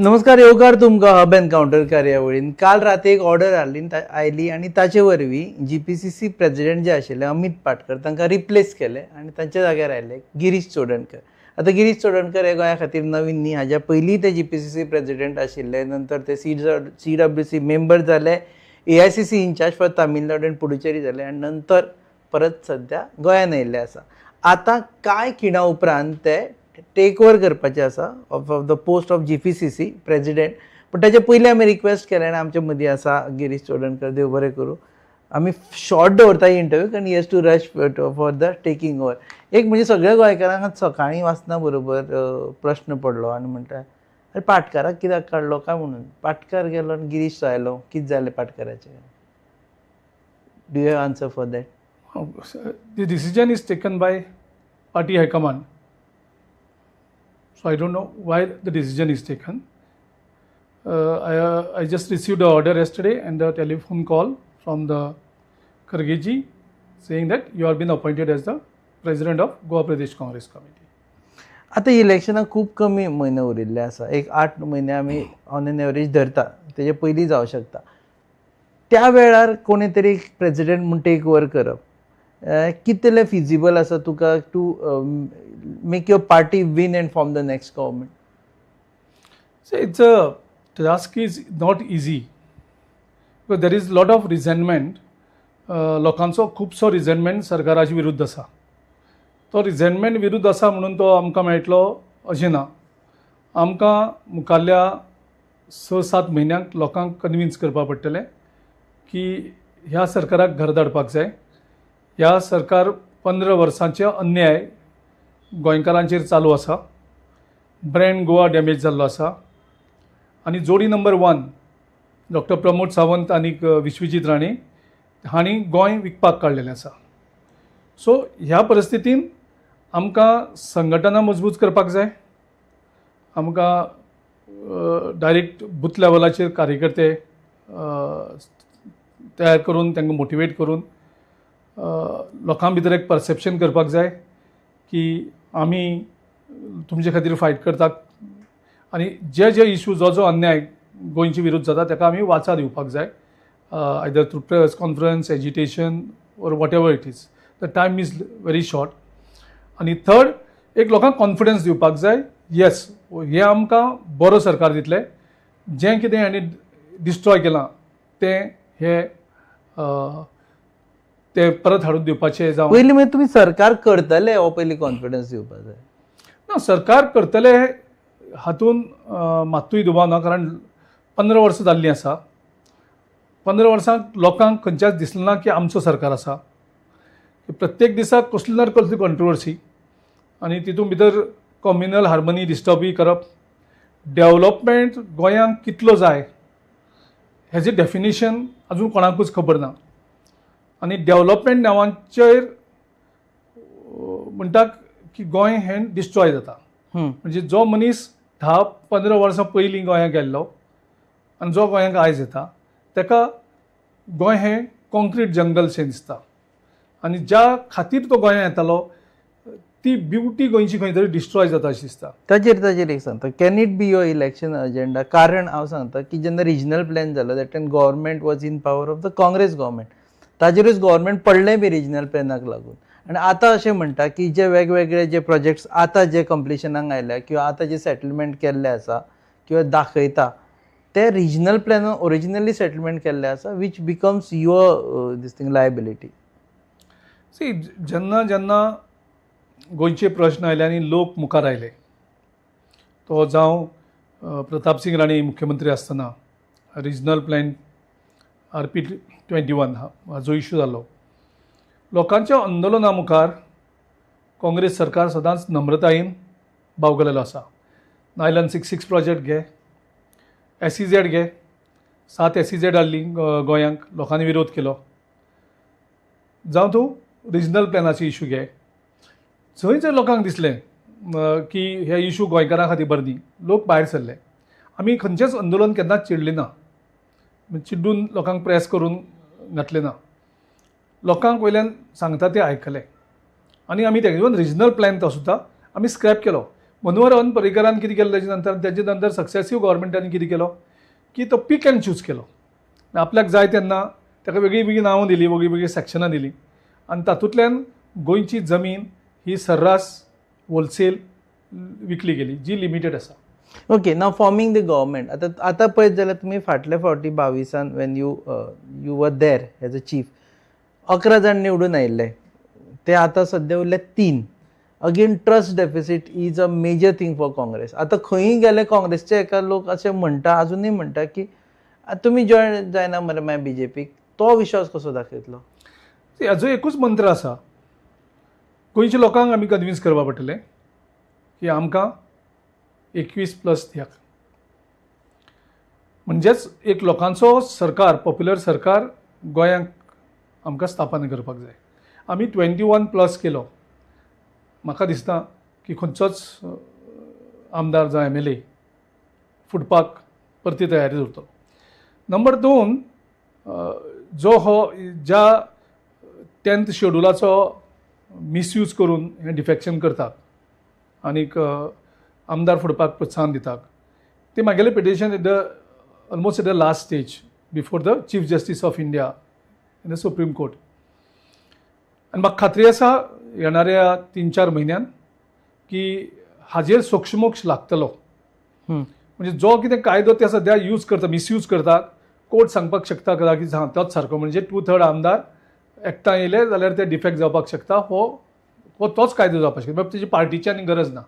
नमस्कार, येवकार तुमकां हब एनकाउंटर कार्यावळीन. काल राती एक ऑर्डर आयली आयली आनी ताचे वरवीं जीपीसीसी प्रेसिडेंट जे आशिल्ले अमित पाटकर, तांकां रिप्लेस केले आनी तांच्या जाग्यार आयले गिरीश चोडणकर. आतां गिरीश चोडणकर हे गोंया खातीर नवीन न्ही. हाज्या पयलीं ते जीपीसीसी प्रेसिडेंट आशिल्ले, नंतर ते सीडब्ल्यूसी मेंबर जाले, AICC in-charge for Tamil Nadu आनी पुडुचेरी जाले आनी नंतर परत सद्या गोंयान आयिल्ले आसा. आतां कांय खिणा उपरांत ते टेक ओवर करपाचे आसा of the post of GPCC president. पूण ताचे पयलीं आमी रिक्वेस्ट केलें आनी आमचे मदीं आसा गिरीश चोडणकर. देव बरें करूं. आमी शॉर्ट दवरता ही इंटरव्यू, कारण he has to rush for the taking over. एक म्हणजे सगळ्या गोंयकारांक सकाळीं वाचना बरोबर प्रश्न पडलो आनी म्हणटा, अरे, पाटकाराक कित्याक काडलो काय म्हणून? पाटकार गेलो आनी गिरीश आयलो, कितें जालें पाटकाराचें? Do you have answer for that? The decision is taken by party high command. So I don't know why the decision is taken. I just received the order yesterday and a telephone call from the Khargeji saying that you have been appointed as the president of Goa Pradesh Congress Committee. आतां इलेक्शनाक खूब कमी म्हयने उरिल्ले आसा. एक 8 म्हयने आमी on an average धरता, तेजे पयलीं जावं शकता. त्या वेळार कोणी तरी प्रेजिडेंट म्हूण टेक ओवर करप कितलें फिजिबल आसा तुका to make your party win and form the next government? So it's a task is not easy because there is lot of resentment. लोकांचो खुबसो रिझेंटमेंट सरकाराचे विरुद्ध आसा. तो रिझेंटमेंट विरुद्ध आसा म्हणून तो आमकां मेळटलो अशें ना. आमकां मुखारल्या 6-7 म्हयन्यांक लोकांक कन्विन्स करपा पडटलें की ह्या सरकाराक घर धाडपाक जाय. ह्या सरकार 15 वर्सांचे अन्याय गोंयकारांचेर चालू आसा. ब्रँड गोवा डॅमेज जाल्लो आसा आनी जोडी number one doctor Pramod Sawant आनीक विश्वजीत राणे हांणी गोंय विकपाक काडलेलें आसा. सो ह्या परिस्थितीन आमकां संघटना मजबूत करपाक जाय. आमकां डायरेक्ट बूथ लेवलाचेर कार्यकर्ते तयार करून, तांकां मोटिवेट करून लोकां भितर एक परसेप्शन करपाक जाय की आमी तुमचे खातीर फायट करतात आनी जे जे इशू, जो जो अन्याय गोंयचे विरुद्ध जाता, ताका आमी वाचा दिवपाक जाय, either through press conference, agitation or whatever it is. The time is very short. आनी थर्ड, एक लोकांक कॉन्फिडन्स दिवपाक जाय, येस, हें आमकां बरो सरकार दितले. जें कितें हांणी डिस्ट्रॉय केलां तें हे तें परत हाडून दिवपाचें जावं. पयलीं म्हणजे तुमी सरकार करतले हो पयलीं कॉन्फिडन्स दिवपाक जाय. ना, सरकार करतले हातून मात्तूय दुबाव ना, कारण 15 वर्सां जाल्लीं आसा. 15 वर्सांक लोकांक खंयच्याच दिसलें ना की आमचो सरकार आसा. प्रत्येक दिसा कसली ना कसली कॉन्ट्रोवर्सी आनी तितून भितर कॉम्युनल हार्मनी डिस्टर्बूय करप. डेवलपमेंट गोंयांक कितलो जाय हेजें डेफिनेशन अजून कोणाकूच खबर ना आनी डेवलपमेंट नांवाचेर म्हणटा की गोंय हें डिस्ट्रॉय जाता. म्हणजे जो मनीस 10-15 वर्सां पयलीं गोंयांत गेल्लो आनी जो गोंयांत आयज येता, ताका गोंय हें कॉन्क्रीट जंगलशें दिसता आनी ज्या खातीर तो गोंयांत येतालो ती ब्युटी गोंयची खंय तरी डिस्ट्रॉय जाता अशी दिसता. ताचेर एक सांगता, can it be your election agenda? कारण हांव सांगता की जेन्ना रिजनल प्लॅन जालो, that time government was in power of the Congress government. ताजेरूच government पडलें बी रिजनल प्लॅनाक लागून. आनी आतां अशें म्हणटा की जे वेगवेगळे जे प्रोजेक्ट्स आतां जे कंप्लिशनाक आयल्या किंवा आतां जे सेटलमेंट केल्ले आसा किंवा दाखयता, ते रिजनल प्लॅनान ओरिजिनली सेटलमेंट केल्ले आसा, which becomes your this thing liability. See, जेन्ना जेन्ना गोंयचे प्रश्न आयले आनी लोक मुखार आयले, तो जावं प्रतापसिंग राणे मुख्यमंत्री आसतना रिजनल प्लॅन आरपी 21 हाजो इशू जालो, लोकांच्या आंदोलना मुखार काँग्रेस सरकार सदांच नम्रतायेन बावगलेलो आसा. नायलन 66 प्रोजेक्ट घे, एसईझेड घे, सात एसईझेड हाडली गोंयांक, लोकांनी विरोध केलो. जावं तूं रिजनल प्लॅनाचे इशू घे, जंय जंय लोकांक दिसलें की हे इशू गोंयकारां खातीर बरें न्ही, लोक भायर सरले. आमी खंयचेंच आंदोलन केन्नाच चिडले ना, चिड्डून लोकांक प्रेस करून घातलें ना. लोकांक वयल्यान सांगता तें आयकलें आनी आमी तें इवन रिजनल प्लॅन तो सुद्दां आमी स्क्रॅप केलो. मनोहर पर्रीकरान कितें केलें ताजे नंतर, ताजे नंतर सक्सेसीव गव्हर्मेंटांनी कितें केलो की तो पीक एंड चूज केलो. आपल्याक जाय तेन्ना ताका वेगळीं वेगळीं नांवां दिलीं, वेगळीं वेगळीं सॅक्शनां दिलीं आनी तातूंतल्यान गोंयची जमीन ही सर्रास होलसेल विकली गेली, जी लिमिटेड आसा. Okay, now forming the government. आतां आतां पळयत जाल्यार तुमी फाटल्या फावटी 22an when you were there as a chief, 11 जाण निवडून आयिल्ले, ते आतां सद्या उरले 3. Again trust deficit is a major thing for Congress. आतां खंयूय गेले काँग्रेसचे एका लोक अशें म्हणटा, आजुनूय म्हणटा की तुमी जॉयन जायना मरे मागीर बीजेपीक, तो विश्वास कसो दाखयतलो? हाजो एकूच मंत्र आसा, गोंयच्या लोकांक आमी कन्विन्स करपा पडटलें की आमकां 21+ दियात. म्हणजेच एक लोकांचो सरकार, पॉप्युलर सरकार गोंयांक आमकां स्थापन करपाक जाय. आमी 21+ केलो, म्हाका दिसता की खंयचोच आमदार जावं MLA फुटपाक परती तयारी दवरतलो. नंबर 2, जो हो ज्या 10th शेड्युलाचो मिसयूज करून हें डिफेक्शन करतात आनीक आमदार फुडपाक प्रोत्साहन दितात, ते म्हागेलें petition at the almost at the last stage before the Chief Justice of India in the Supreme Court. आनी म्हाका खात्री आसा येणाऱ्या 3-4 म्हयन्यान की हाजेर सोक्षमोक्ष लागतलो. म्हणजे जो कितें कायदो ते सद्या यूज करता, मिसयूज करता, कोर्ट सांगपाक शकता की हां तोच सारको, म्हणजे 2/3 आमदार एकठांय येयले जाल्यार ते डिफेक्ट जावपाक शकता, हो तोच कायदो जावपाक शकता. तेजी पार्टीची आनी गरज ना,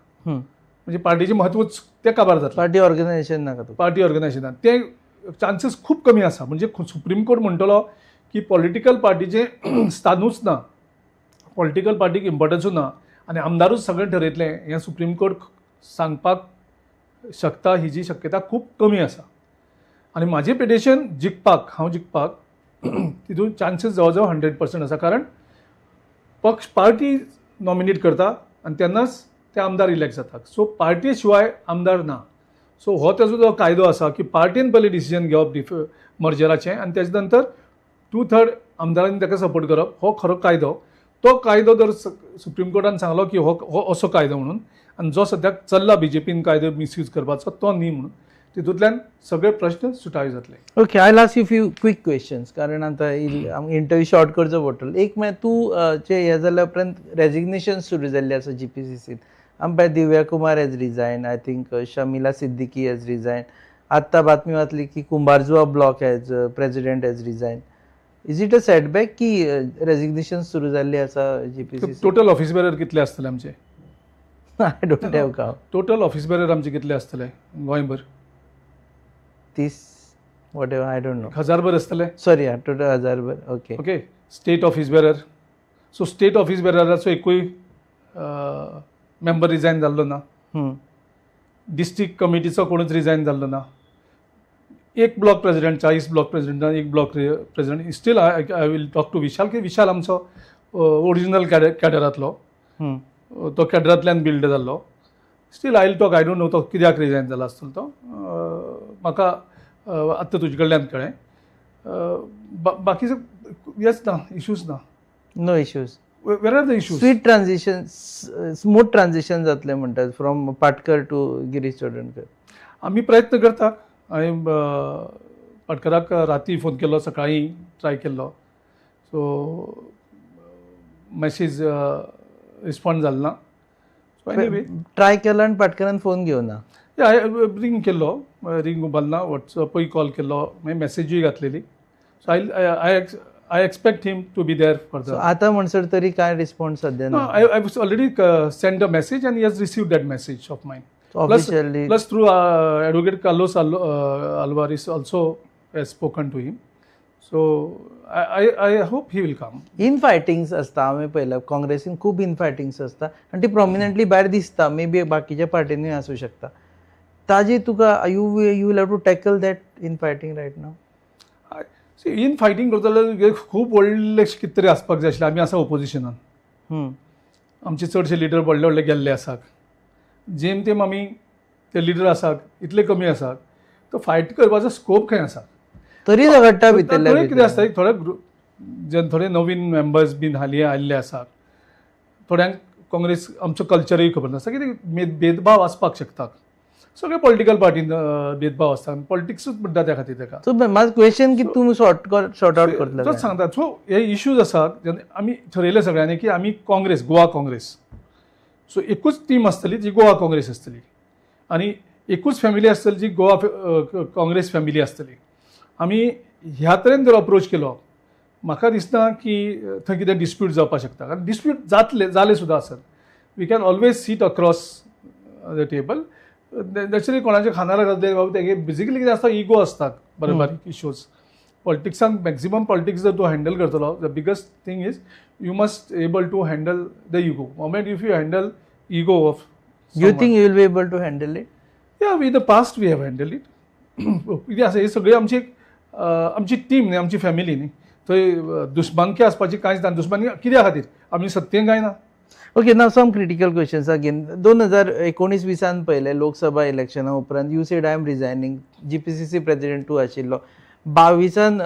म्हणजे पार्टीचें म्हत्वूच तें काबार जातलें. पार्टी ऑर्गनायझेशन नाका, पार्टी ऑर्गनायझेशनान ते चान्सीस खूब कमी आसा. म्हणजे सुप्रीम कोर्ट म्हणटलो की पॉलिटिकल पार्टीचें स्थानूच ना, पॉलिटिकल पार्टीक इम्पॉर्टन्सूच ना आनी आमदारूच सगळें ठरयतलें हें सुप्रीम कोर्ट सांगपाक शकता ही जी शक्यता खूब कमी आसा. आनी म्हाजें पिटिशन जिखपाक, हांव जिखपाक तितून चान्सीस जवळ जवळ 100% आसा, कारण पक्ष पार्टी नॉमिनेट करता आनी तेन्नाच ते आमदार इलेक्ट जातात. सो पार्टी शिवाय आमदार ना. सो हो तेजो जो कायदो आसा की पार्टीन पयलीं डिसिजन घेवप मर्जराचें आनी तेजे नंतर 2/3 आमदारांनी ताका सपोर्ट करप, हो खरो कायदो. तो कायदो जर सुप्रीम कोर्टान सांगलो की हो असो कायदो म्हणून, आनी जो सद्याक चल्ला बीजेपीन कायदो मिसयूज करपाचो तो न्ही म्हणून, तितूंतल्यान सगळे प्रश्न सुटावे जातले. Okay, I ask you few quick questions, कारण आतां इंटरव्यू शॉर्ट करचो पडटलो. एक म्हळ्यार तूं जे हें जाल्या उपरांत रेजिग्नेशन सुरू जाल्लें आसा GPCCन. आमकां Divya Kumar has resign, I think Shamila Siddiqui has resign, आत्तां बातमी वाचली की Cumbarjua block has president has resign. Is it a setback की रेजिग्नेशन सुरू जाल्ली आसा GPCC? Total office bearer कितले आसतले आमचे? I don't have count. Total office bearer आमचे कितले आसतले गोंयभर? 30 whatever, I don't know. 1000 आसतले. Sorry, total 1000. Okay okay. State office bearer, so state office बेरराचो एकूय मेंबर रिजायन जाल्लो ना, डिस्ट्रिक्ट कमिटीचो कोणूच रिजायन जाल्लो ना, एक ब्लॉक प्रेसिडेंट, 40 ब्लॉक प्रेसिडेंटान एक block president. Still I will talk to Vishal, की विशाल आमचो ओरिजिनल कॅडरांतलो, तो कॅडरांतल्यान बिल्ड जाल्लो. Still I will talk, I don't know तो कित्याक रिजायन जाला आसतलो तो, म्हाका आत्तां तुजे कडल्यान कळ्ळें. बाकीचे येस ना, इशूज ना, no issues. Where are the issues? Sweet transition, smooth transition जातलें म्हणटात फ्रॉम पाटकर टू गिरीश चोडणकर. आमी प्रयत्न करतात. हांवें पाटकराक राती फोन केल्लो, सकाळीं ट्राय केल्लो, सो मॅसेज रिस्पॉन्ड जालो ना. सो एनिवे ट्राय केलो आनी पाटकरान फोन घेवना. हांवें रिंग केल्लो, रिंग उबारना, वॉट्सएपूय कॉल केल्लो, मागीर मॅसेजूय घातलेली. So I expect him to be there for the. आतां म्हणसर तरी काय रिस्पॉन्स सद्या ना? I was already send a message and he has received that message of mine. Officially plus through advocate Carlos Alvares also has spoken to him. So I hope he will come. In fightings आसता, हांवें पळयलां काँग्रेसीन खूब in फायटिंग्स आसता आनी ती प्रोमिनंटली भायर दिसता, मे बी बाकीच्या पार्टींनी आसूं शकता. ताजी तुका you will have to tackle that in fighting right now? In fighting करता जाल्यार खूब व्हडले कितें तरी आसपाक जाय आशिल्लें. आमी आसा ओपोजिशनान, आमचे चडशे लिडर व्हडले व्हडले गेल्ले आसात, जेम तेम आमी ते लिडर आसात इतले कमी आसात, तो फायट करपाचो स्कोप खंय आसा? तरी झगडटा भितरल्या. थोडे कितें आसता, थोडे ग्रुप जे थोडे नवीन मेंबर्स बीन हालीं आयिल्ले आसात, थोड्यांक काँग्रेस आमचो कल्चरूय खबर नासता कितें भेदभाव आसपाक शकता. सगळे पॉलिटिकल पार्टीन भेदभाव आसता, पॉलिटिक्सूच म्हणटा त्या खातीर ताका. सो म्हाजो क्वेश्चन की तुमी सॉर्ट आउट करतले तोच सांगता. सो हे इश्यूज आसा आमी ठरयले सगळ्यांनी की आमी काँग्रेस, गोवा काँग्रेस, सो एकूच टीम आसतली जी गोवा काँग्रेस आसतली आनी एकूच फॅमिली आसतली जी गोवा काँग्रेस फॅमिली आसतली. आमी ह्या तरेन जर अप्रोच केलो म्हाका दिसना की थंय कितें डिस्प्यूट जावपाक शकता, कारण डिस्प्यूट जातले जाले सुद्दां आसत. We can always sit across the table. Naturally कोणाच्या खानार घातले बाबा तेगे बेजिकली कितें आसता, इगो आसता बरे बारीक इश्यूज. पॉलिटिक्सान मॅक्झिमम पॉलिटिक्स जर तूं हँडल करतलो, the biggest thing is you must able to handle the ego. Moment if you handle ego of you think you will be able to handle it? Yeah, with the past we have handle it. कितें आसा हे सगळी आमची आमची team न्ही, आमची family न्ही, थंय दुस्मानकी आसपाची कांयच ना. दुस्मानकी कित्या खातीर, आमी सत्तेन काय ना. Okay, now some critical questions again. 2019-20 पयलें लोकसभा इलेक्शना उपरांत you said I am resigning, GPCC president तूं आशिल्लो. 22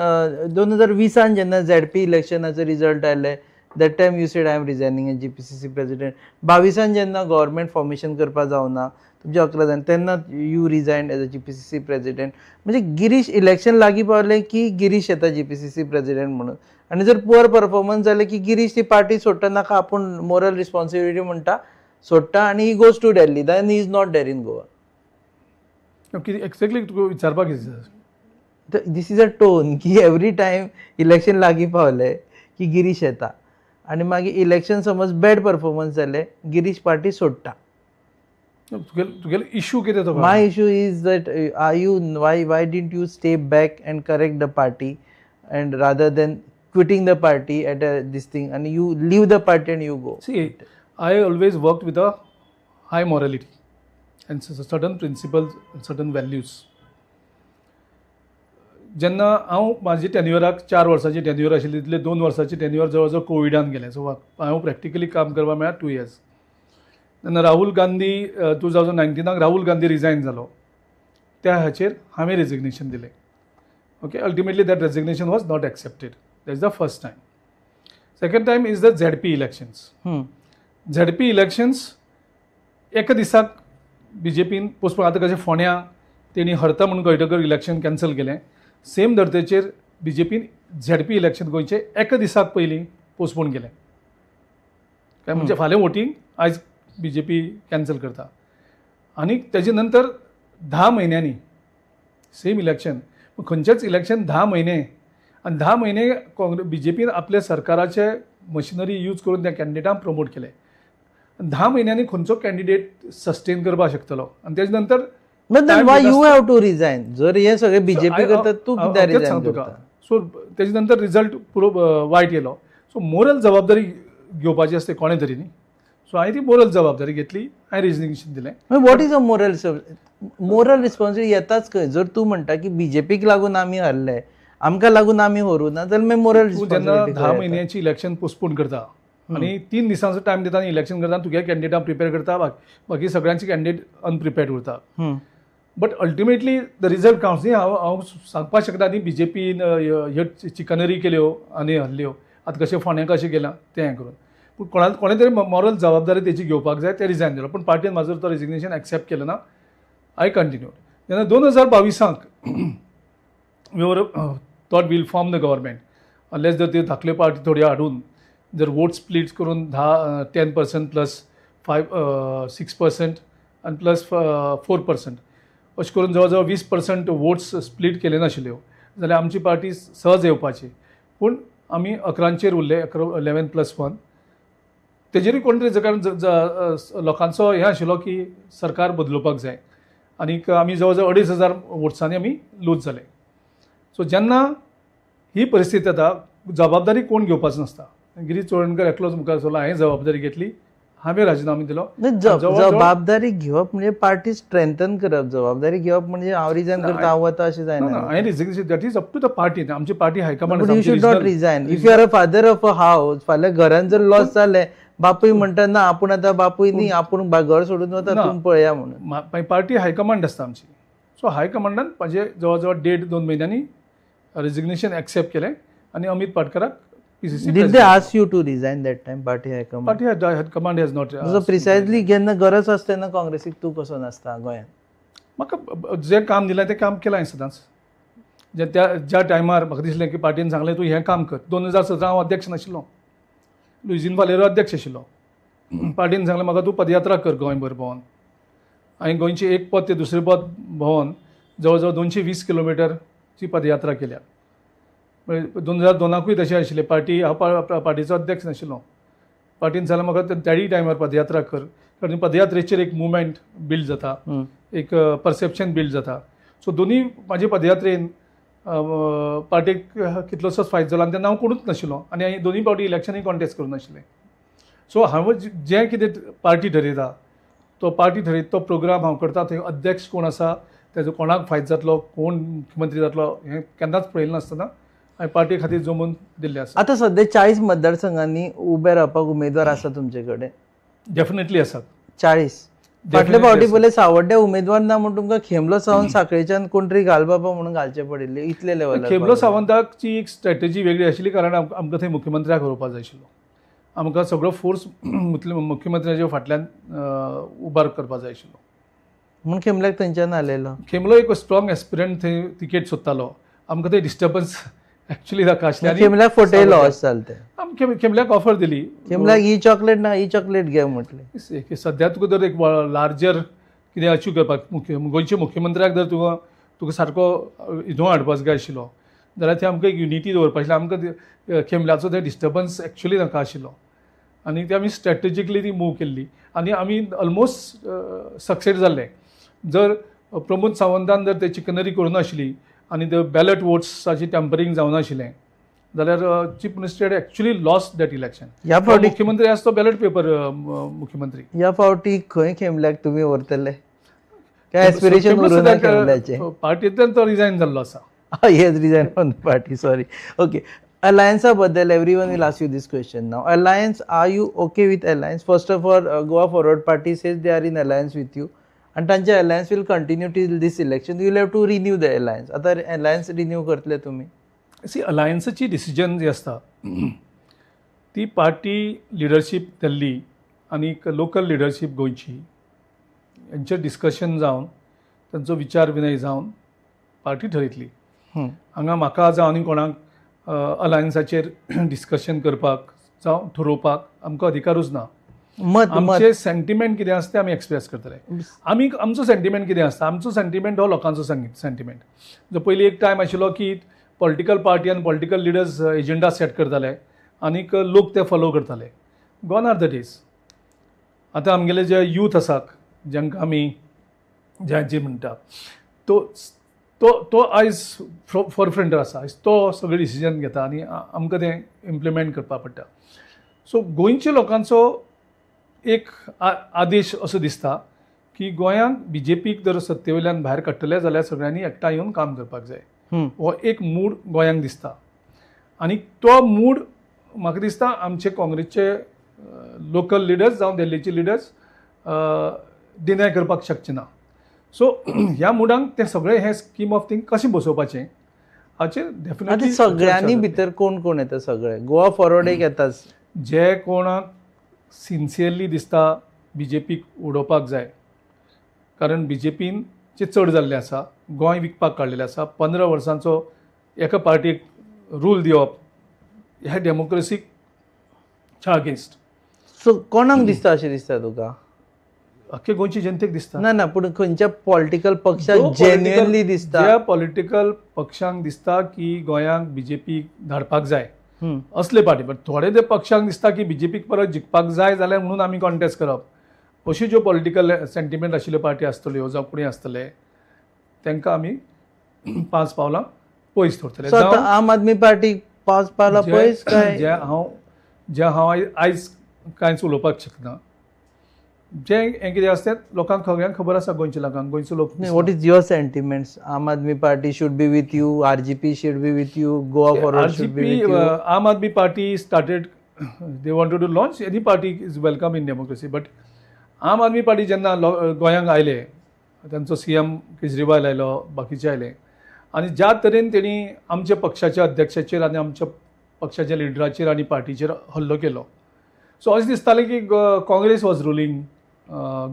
2020 जेन्ना झेडपी इलेक्शनाचो रिजल्ट आयले that time you said I am resigning as GPCC president. 22 जेन्ना गव्हर्मेंट फॉर्मेशन करपाक जावना तुमचे 11 जाण, तेन्ना you resign as a GPCC president. म्हणजे गिरीश इलेक्शन लागीं पावलें की गिरीश येता जीपीसीसी प्रेजिडेंट म्हणून, आनी जर पुअर परफॉर्मन्स जालें की गिरीश ती पार्टी सोडटा, नाका आपूण मोरल रिस्पॉन्सिबिलिटी म्हणटा सोडटा आनी he goes to Delhi, then he is not there in Goa. कितें एक्झॅक्टली तुका विचारपाक कितें? This is a tone की एवरी टायम इलेक्शन लागीं पावलें की गिरीश येता आनी मागीर इलेक्शन समज बॅड परफॉर्मन्स जालें गिरीश पार्टी सोडटा. तुगेलो इशू कितें तो? My issue is that are you why didn't you stay back and correct the party and rather than quitting the party at this thing and you leave the party and you go? See, I always work with a high morality and certain principles, certain values. जेन्ना हांव म्हाजे टेन्युअराक 4 वर्सांची tenure आशिल्ली, तितले 2 वर्सांची tenure जवळ जवळ कोविडान गेलें. सो हांव प्रॅक्टिकली काम करपाक मेळ्ळा 2 इयर्स. तेन्ना राहुल गांधी 2019 राहुल गांधी रिजायन जालो, त्या हाचेर हांवें रेजिग्नेशन दिलें. Okay, ultimately that resignation was not accepted. That is the first time. Second time is the ZP elections. ZP elections एका दिसाक बीजेपीन पोस्टपोन. आतां कशें फोंड्यां तेणी हरता म्हणून कळटकर इलेक्शन कॅन्सल केलें, सेम धर्तेचेर बीजेपीन झेडपी इलेक्शन गोंयचें एका दिसाक पयलीं पोस्टपोन केलें. काय म्हणजे फाल्यां वोटींग आयज बीजेपी कॅन्सल करता आनी तेजे नंतर 10 म्हयन्यांनी सेम इलेक्शन. खंयचेंच इलेक्शन 10 म्हयने आनी 10 म्हयने काँग्रेस बीजेपीन आपल्या सरकाराचे मशिनरी यूज करून त्या कॅन्डिडेटांक प्रमोट केले. 10 म्हयन्यांनी खंयचो कॅन्डिडेट सस्टेन करपाक शकतलो? आनी तेजे नंतर why you have to resign? जर हे सगळे बीजेपी करता तूं कित्याक रिजायन करता? सो तेजे नंतर रिजल्ट पुरो वायट येयलो. सो मोरल जबाबदारी घेवपाची आसता कोणें तरी न्ही. सो हांवें ती मोरल जबाबदारी घेतली, हांवें रेजिग्नेशन दिलें. What is a moral moral responsibility येताच खंय? जर तूं म्हणटा की बीजेपीक लागून आमी हरले, आमकां लागून आमी हरूं ना, जाल्यार मागीर मोरल जेन्ना 10 म्हयन्याची इलेक्शन पोस्टपोन करता आनी 3 दिसांचो टायम दिता आनी इलेक्शन करता, तुगे कॅन्डिडेटां प्रिपेर करता, बाकी सगळ्यांचे कॅन्डिडेट अनप्रिपेर्ड उरता. But ultimately the result counts न्ही. हांव हांव सांगपाक शकता न्ही बीजेपीन ह्यो चिकनरी केल्यो आनी हरल्यो, आतां कशें फोंड्यां कशें केलां तें हें करून. पूण कोणा कोणें तरी मॉरल जबाबदारी तेजी घेवपाक जाय, तें रिजायन दिलो. पूण पार्टीन म्हाजो तो रेजिग्नेशन एक्सेप्ट केलें ना, I continue. जेन्ना 2022 we were thought we'll form the government unless जर त्यो धाकल्यो पार्टी थोड्यो हाडून जर वोट स्प्लीट करून 10% प्लस 5 6% आनी प्लस 4% अशें करून जवळ जवळ 20% वोट्स स्प्लीट केले नाशिल्ल्यो जाल्यार आमची पार्टी सहज येवपाची. पूण आमी 11 उरले, 11+1. तेजेरूय कोण तरी कारण लोकांचो हें आशिल्लो की सरकार बदलोवपाक जाय आनीक आमी जवळ जवळ 2500 वोट्सांनी आमी लूज जाले. सो जेन्ना ही परिस्थिती येता जबाबदारी कोण घेवपाचो नासता. गिरीश चोडणकर एकलोच मुखार सरलो, हांवें जबाबदारी घेतली, हांवें राजिनामो दिलो. जबाबदारी घेवप म्हणजे पार्टी स्ट्रेंथन करप, जबाबदारी घेवप म्हणजे हांव रिजायन करता हांव वता अशें जायना. हांवें resignation that is up to the party. आमची party high command. You should not resign if you are a father of a house. फाल्यां घरान जर लॉस जालें बापूय म्हणटा ना आपूण आतां बापूय न्ही, आपूण घर सोडून वता तूं पळया म्हणून. पार्टी हायकमांड आसता आमची. सो हायकमांडान म्हाजे जवळ जवळ 1.5-2 म्हयन्यांनी रेजिग्नेशन एक्सेप्ट केलें आनी Amit पाटकराक PCC. Did they ask you to resign that time, party high command? Party high command has not. So precisely जेन्ना गरज आसता तेन्ना काँग्रेसीक तूं कसो नासता गोंयांत? म्हाका जें काम दिलें तें काम केलां हांवें सदांच. जे त्या ज्या टायमार म्हाका दिसलें की पार्टीन सांगलें तूं हें काम कर. 2017 हांव अध्यक्ष नाशिल्लो, लुइझीन फालेरो अध्यक्ष आशिल्लो. पार्टीन सांगलें म्हाका तूं पदयात्रा कर गोंयभर भोंवन. हांवें गोंयची एक पद ते दुसरें पद भोंवन जवळ जवळ 220 किलोमिटरची पदयात्रा केल्या. 2002कूय तशें आशिल्लें. पार्टी हांव पार्टीचो अध्यक्ष नाशिल्लो, पार्टीन सांगलें म्हाका त्याय टायमार पदयात्रा कर, कारण पदयात्रेचेर एक मुवमेंट बिल्ड जाता, एक परसेप्शन बिल्ड जाता. सो दोनूय म्हाजे पदयात्रेन पार्टीक कितलोसोच फायदो जालो आनी तेन्ना हांव कोणूच नाशिल्लो आनी हांवें दोनूय फावटी इलेक्शनूय कॉन्टेस्ट करूं नाशिल्लें. सो हांव जें कितें पार्टी ठरयता तो पार्टी ठरयता तो प्रोग्राम हांव करता. थंय अध्यक्ष कोण आसा, तेजो कोणाक फायदो जातलो, कोण मुख्यमंत्री जातलो हें केन्नाच पळयलें नासतना हांवें पार्टी खातीर जमोवन दिल्लें आसा. आतां सद्या 40 मतदारसंघांनी उबे रावपाक उमेदवार आसा तुमचे कडेन? डेफिनेटली आसात. 40. फाटले फावटी पयले सावड्डे उमेदवार ना म्हूण तुमकां खेमलो सावंत साखळेच्यान कोण तरी घाल बाबा म्हणून घालचे पडिल्ले, इतले लेवलार. खेमलो सावंताची एक स्ट्रॅटेजी वेगळी आशिल्ली, कारण आमकां थंय मुख्यमंत्र्याक हरोवपाक जाय आशिल्लो. आमकां सगळो फोर्स मुख्यमंत्र्याच्या फाटल्यान उबार करपाक जाय आशिल्लो म्हूण खेमल्याक थंयच्यान आलेलो. खेमलो एक स्ट्रॉंग एस्पिरंट थंय तिकेट सोदतालो. आमकां थंय डिस्टर्बन्स एक्चुअली नाका आसलें. खेमल्याक फटयलो अशें जालें तें. आमी खेमल्याक ऑफर दिली, खेमल्याक ही चॉकलेट ना ही चॉकलेट घे म्हटलें. सद्या तुका जर एक लार्जर कितें अचीव करपाक गोंयच्या मुख्यमंत्र्याक जर तुका तुका सारको हितून हाडपाक जाय आशिल्लो जाल्यार थंय आमकां एक युनिटी दवरपाक आशिल्ली. आमकां खेमल्याचो थंय डिस्टर्बन्स एक्चुअली नाका आशिल्लो आनी ती आमी स्ट्रॅटेजिकली ती मूव केल्ली आनी आमी ऑलमोस्ट सक्सेस जाल्ले. जर प्रमोद सावंतान जर ते चिकनरी करूं नाशिल्ली आनी ते बॅलट वोट्साची टेम्परींग जावनाशिल्लें जाल्यार chief minister actually lost that election. ह्या फावटी मुख्यमंत्री आसा तो बॅलट पेपर मुख्यमंत्री. ह्या फावटी खंय खेमल्याक तुमी व्हरतले? काय एस्पिरेशन उरूना खेमल्याचें? पार्टींतल्यान तो रिजायन जाल्लो आसा. Yes, resign from the party, sorry. Okay, अलायन्सा बद्दल everyone will ask you this question now. Alliance, are you okay with alliance? First of all, Goa Forward Party says they are in alliance with you आनी तांचे alliance will continue till this election. You will have to renew the alliance. आतां alliance renew करतले तुमी? C, अलायन्साची decision जी आसता ती party leadership दिल्ली आनी local leadership गोंयची हेंचेर डिस्कशन जावन तांचो विचार विनय जावन पार्टी ठरयतली. हांगा म्हाका जावं आनी कोणाक अलायन्साचेर डिस्कशन करपाक जावं ठरोवपाक आमकां अधिकारूच ना. आमचे सेंटिमेंट कितें आसता ते आमी एक्सप्रेस करतले. आमी आमचो सेंटिमेंट कितें आसता, आमचो सेंटिमेंट हो लोकांचो सेंटिमेंट. जो पयलीं एक टायम आशिल्लो की पॉलिटिकल पार्टी आनी पॉलिटिकल लिडर्स एजेंडा सेट करताले आनीक लोक ते फॉलो करताले. Gone are the days. आतां आमगेले जे यूथ आसात जांकां आमी जे म्हणटा तो तो तो आयज फोरफ्रंटार आसा. आयज तो सगळे डिसिजन घेता आनी आमकां तें इम्प्लिमेंट करपाक पडटा. सो गोंयच्या लोकांचो एक आदेश असो दिसता की गोंयांत बी जे पीक जर सत्ते वयल्यान भायर काडटले जाल्यार सगळ्यांनी एकठांय येवन काम करपाक जाय. हो एक मूड गोंयांक दिसता आनी तो मूड म्हाका दिसता आमचे काँग्रेसचे लोकल लिडर्स जावं दिल्लीचे लिडर्स डिनाय करपाक शकचे ना. सो ह्या मुडांक ते सगळे हे स्कीम ऑफ थिंग कशें बसोवपाचें हाचेर डेफिनेटली सगळ्यांनी भितर कोण कोण येता? सगळे गोवा फॉरवर्ड एक येताच. जे कोणाक सिन्सियरली दिसता बी जे पीक उडोवपाक जाय, कारण बी जे पीन जे चड जाल्लें आसा, गोंय विकपाक काडलेलें आसा, 15 वर्सांचो एका पार्टीक रूल दिवप ह्या डेमोक्रेसीक अगेन्स्ट. सो कोणाक दिसता अशें दिसता तुका? अख्खे गोंयची जनतेक दिसता. ना ना, पूण खंयच्या पॉलिटिकल पक्षाक जेन्युअनली दिसता? ज्या पॉलिटिकल पक्षांक दिसता की गोंयांक बी जे पी धाडपाक जाय असले पार्टी, बट थोडे ते पक्षांक दिसता की बी जे पीक परत जिखपाक जाय जाल्यार म्हणून आमी कॉन्टेस्ट करप, अश्यो ज्यो पॉलिटिकल सेंटिमेंट आशिल्ल्यो पार्टी आसतल्यो जावं कोणी आसतले तांकां आमी 5 पावलां पयस दवरतले. आम आदमी पार्टी 5 पावलां पयस काय? जे हांव आयज कांयच उलोवपाक शकना. जें हें कितें आसता तें लोकांक सगळ्यांक खबर आसा, गोंयच्या लोकांक, गोंयचो लोक. What is your sentiments? Aam Aadmi Party should be with you, RGP should be with you, Goa Forward should be with you. Aam Aadmi Party started, they wanted to launch, any party is welcome in democracy, but Aam Aadmi Party जेन्ना गोंयांक आयले, तांचो C M Kejriwal आयलो, बाकीचे आयले आनी ज्या तरेन तेणी आमच्या पक्षाच्या अध्यक्षाचेर आनी आमच्या पक्षाच्या लिडराचेर आनी पार्टीचेर हल्लो केलो. सो अशें दिसतालें की काँग्रेस वॉज रुलींग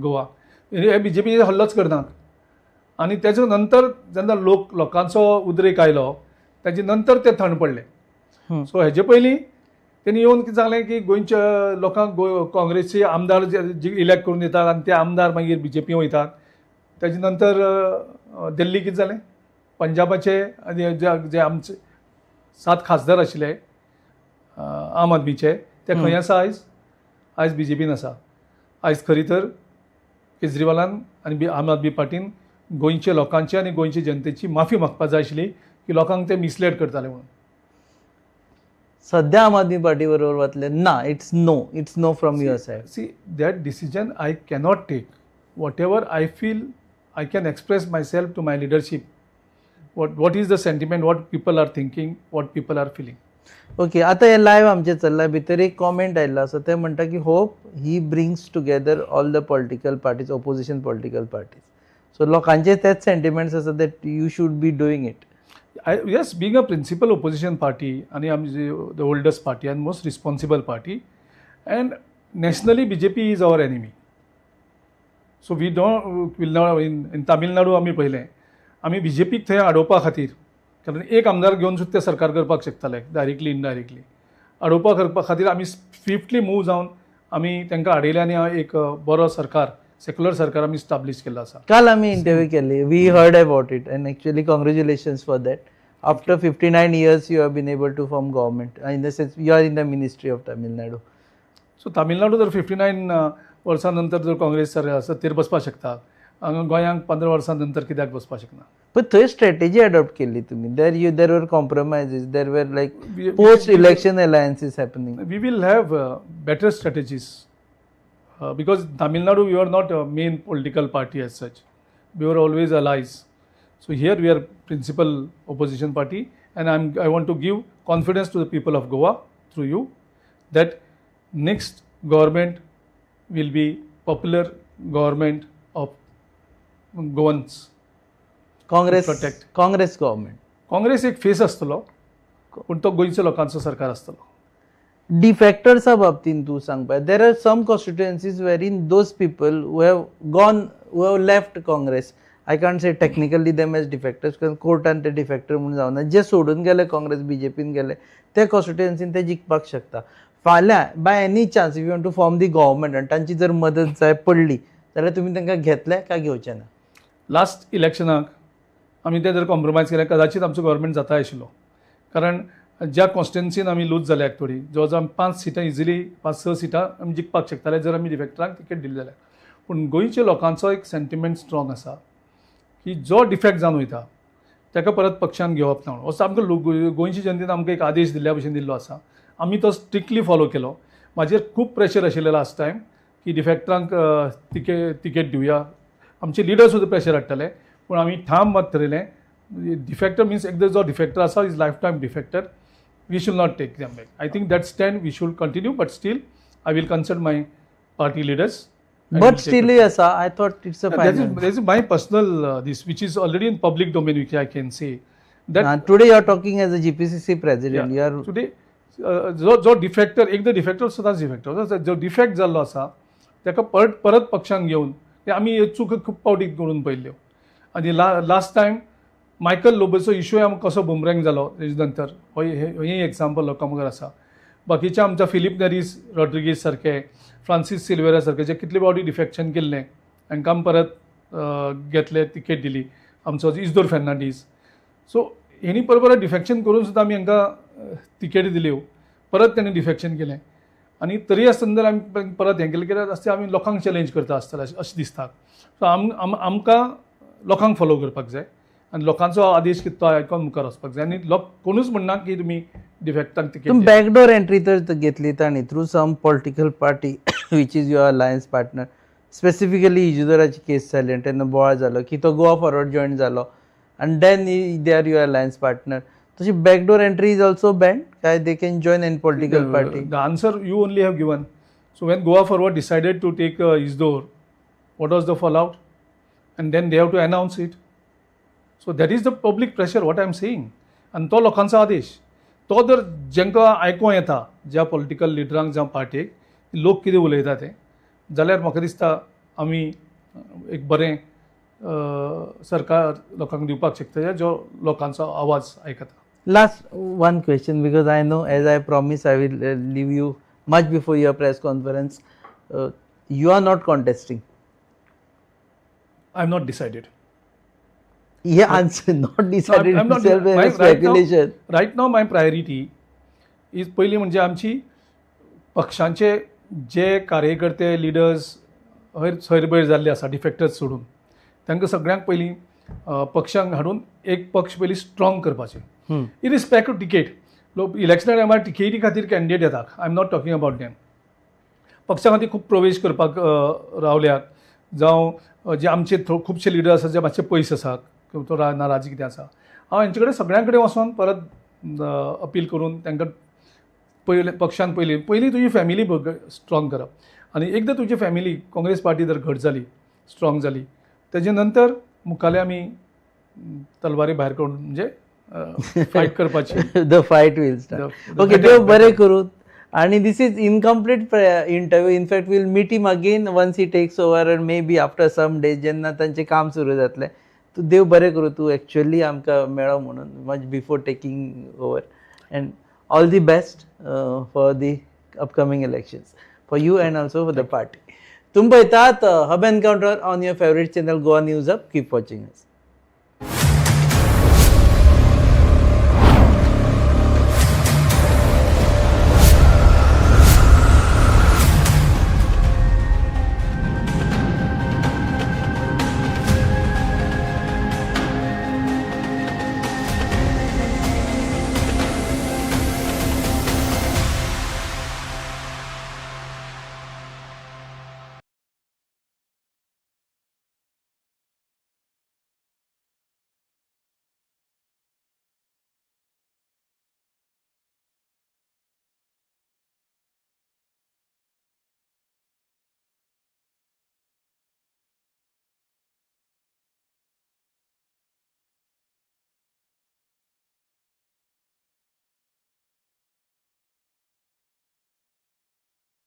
गोवा, हे बीजेपीचेर हल्लोच करनात. आनी तेच्या नंतर जेन्ना लोक लोकांचो उद्रेक आयलो ताजे नंतर ते थंड पडले. सो हेजे पयलीं तेणी येवन कितें सांगलें की गोंयच्या लोकांक काँग्रेसचे आमदार जे इलेक्ट करून दितात आनी ते आमदार मागीर बीजेपी वयतात. ताजे नंतर दिल्ली कितें जालें, पंजाबाचे आनी जे आमचे 7 खासदार आशिल्ले आम आदमीचे ते खंय आसा आयज? आयज बीजेपीन आसा. आयज खरी तर केजरीवालान आनी आम आदमी पार्टीन गोंयच्या लोकांची आनी गोंयचे जनतेची माफी मागपाक जाय आशिल्ली की लोकांक ते मिसलेड करताले म्हणून. सध्या आम आदमी पार्टी बरोबर वतले ना? It's no, it's no from your side. See, that decision I cannot take. Whatever I feel I can express myself to my leadership. What is the sentiment, what people are thinking, what people are feeling. Okay, आतां हें live आमचें चल्लां, भितर एक comment आयिल्लो आसा, ते म्हणटा की hope he brings together all the political parties, opposition political parties. So लोकांचे तेच सेंटिमेंट्स आसा that you should be doing it. Yes, being a principal opposition party आनी आमची the oldest party and most responsible party, and nationally BJP is our enemy. So we don't will not in Tamil Nadu आमी पळयलें, आमी बीजेपीक थंय आडोवपा खातीर, कारण एक आमदार घेवन सुद्दां ते सरकार करपाक शकताले डायरेक्टली इनडायरेक्टली, आडोवपा करपा खातीर आमी स्विफ्टली मूव जावन आमी तांकां आडयले आनी एक बरो सरकार, सेक्युलर सरकार आमी स्टाब्लीश केल्लो आसा. काल आमी इंटरव्यू केल्ली, we heard about it and actually congratulations for that. After 59 years you have been able to form government, in the sense you are in the ministry of Tamil Nadu. So Tamil Nadu जर 59 वर्सां नंतर जर काँग्रेस सत्तेर बसपाक शकता, हांगा गोंयांक 15 वर्सां नंतर कित्याक बसपाक शकना? पण थंय स्ट्रॅटेजी अडॉप्ट केल्ली तुमी, there were compromises, there were like post election alliances happening. We will have better strategies because Tamil Nadu we are not a main political party as such, we are always allies. So here we are principal opposition party and I want to give confidence to the people of Goa through you that next government will be popular government of Goans. Congress protect Congress government. Congress एक face आसतलो पूण तो गोंयच्या लोकांचो सरकार आसतलो. डिफेक्टर्सा बाबतीन तूं सांगपा, there are some constituencies wherein those people who have gone, who have left Congress, I can't say technically them as defectors कारण कोर्टान ते डिफेक्टर म्हणून जावना, जे सोडून गेले काँग्रेस बीजेपीन गेले ते कॉन्स्टिट्युएन्सीन ते जिखपाक शकता. फाल्यां by any chance if you want to form the government आनी तांची जर मदत जाय पडली जाल्यार तुमी तांकां घेतले काय घेवचे ना? लास्ट इलेक्शनाक आमी ते जर कॉम्प्रोमायज केले कदाचित आमचो गव्हर्मेंट जाता आशिल्लो, कारण ज्या कॉन्स्टिट्युएन्सीन आमी लूज जाल्यात थोडी, जवळ जवळ आमी 5 सिटां इजिली 5-6 सिटां आमी जिखपाक शकताले जर आमी डिफेक्टरांक तिकेट दिली जाल्यार. पूण गोंयच्या लोकांचो एक सेंटिमेंट स्ट्रॉंग आसा की जो डिफेक्ट जावन वयता ताका परत पक्षान घेवप ना म्हणून. असो आमकां गोंयची जनतेन आमकां एक आदेश दिल्ल्या भशेन दिल्लो आसा, आमी तो स्ट्रिक्टली फॉलो केलो. म्हाजेर खूब प्रेशर आशिल्लें लास्ट टायम की डिफेक्टरांक तिकेट दिवया, आमचे लिडर सुद्दां प्रेशर हाडटाले, पूण आमी ठाम मत थरयलें डिफेक्टर मिन्स एकदां जो डिफेक्टर आसा is life time defector, we should not take them back. I think that stand we should continue, but still I will consult my party leaders. But still आसा, I thought it's a final. That is my personal this which is already in public domain, which I can say that today you are talking as a GPCC president. You are today जो डिफेक्टर, एकदां डिफेक्टर सदांच डिफेक्टर, जो defect जाल्लो आसा ताका परत परत पक्षान घेवन आमी ह्यो चूक खूब फावटी करून पळयल्ल्यो. आनी लास्ट टायम मायकल लोबोचो इशूय आमकां कसो बुमरँग जालो तेजे नंतर हो हें एग्जाम्पल लोकां मुखार आसा. बाकीच्या आमच्या फिलीप नेरीस रॉड्रिगीज सारके, फ्रांसीस सिल्वेरा सारके जे कितले फावटी डिफेक्शन केल्लें तांकां आमी परत घेतले, तिकेट दिली. आमचो इजदोर फेर्नांडीस, सो हेणी परत परत डिफेक्शन करून सुद्दां आमी हांकां तिकेटी दिल्यो, परत ताणें डिफेक्शन केलें. आनी तरी आसतना जर आमी परत हें केलें कित्याक आसता आमी लोकांक चॅलेंज करता आसतले अशें दिसता. सो आमकां लोकांक फॉलो करपाक जाय आनी लोकांचो आदेश कितें तो आयकून मुखार वचपाक जाय. आनी लोक कोणूच म्हणना की तुमी डिफेक्टांक तिकेट. तुमी बॅकडोर एंट्री तर घेतली तांणी through some political party which is your alliance partner. Specifically इजिदोराची case जाली आनी तेन्ना बोवाळ जालो की तो गोवा फॉरवर्ड जॉयन जालो आनी then they are your alliance partner. तशी backdoor entry is also banned काय they can join any political party? The answer you only have given. So when Goa Forward decided to take Isidore, what was the fallout? And then they have to announce it. So that is the public pressure what I am saying. आनी तो लोकांचो आदेश. तो जर जेंकां आयकों येता, ज्या political लिडरांक जावं पार्टेक लोक कितें उलयता तें, जाल्यार म्हाका दिसता आमी एक बरें सरकार लोकांक दिवपाक शकता, जो लोकांचो आवाज आयकता. Last one question, because I know, as I promise, I will leave you much before your press conference. You are not contesting? I am not decided. Hey answer not decided I'm not- itself is right now- speculation. Right now my priority is, पयलीं म्हणजे आमची पक्षांचे जे कार्यकर्ते, leaders hear सैरभैर जाल्ले आसा, defectors सोडून, तांकां सगळ्यांक पयलीं पक्षांक हाडून एक पक्ष पयलीं स्ट्रॉंग करपाचें, इरिस्पेक्ट ऑफ टिकेट. लोक इलेक्शना टायमार टिकेटी खातीर कॅन्डिडेट येतात. I am not talking about them. पक्षा खातीर खूब प्रवेश करपाक रावल्यात, जावं जे आमचे खुबशे लिडर आसा जे मातशे पयस आसात, तो नाराजी कितें आसा, हांव हेंचे कडेन सगळ्यां कडेन वचोन परत अपील करून तांकां पयलें पक्षान पयलीं पयलीं तुजी फॅमिली स्ट्रॉंग करप, आनी एकदां तुजी फॅमिली काँग्रेस पार्टी जर घट जाली, स्ट्रॉंग जाली, तेजे नंतर मुखाल्ले आमी तलवारी भायर काडून म्हणजे फायट करपाची. The fight will start. The okay, fight देव will बरें करूं. आणि this is incomplete interview. In fact, we'll meet him again once he takes over and maybe after some days, जेन्ना तांचें काम सुरू जातलें. तूं देव बरें करूं, तूं एक्चुअली आमकां मेळो म्हणून much before taking over, and all the best for the upcoming elections for you and also for the party. तुमी पळयतात Hub Encounter on your favourite channel, Goa News Hub. Keep watching us.